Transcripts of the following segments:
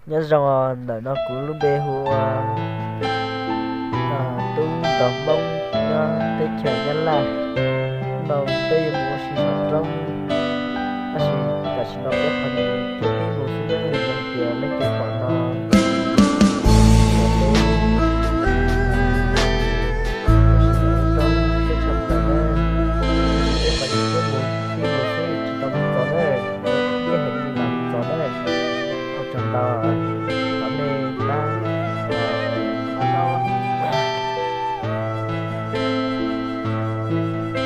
Nyob zoo, ntawm no kuv lub npe hu ua Tub Nrog Hmoob nyob teb chaws Nyab Laj. Hnub no peb yuav mus ua si saum roob, tab sis tam sim no peb qhov no tsuas pib mus xwb na, yog tias leej twg pom no, peb ua si saum roob teb chaws Nplog na, peb qhov no tsuas pib mus xwb tsis tau mus txog na, peb hais li mam mus txog na. Ua tsaug ntau, thov nej pab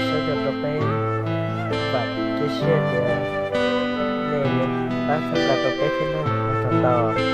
saib tso rau peb, vam thiab cia siab tias nej yuav pab txhawb nqa rau peb thiab na. Ua tsaug ntau.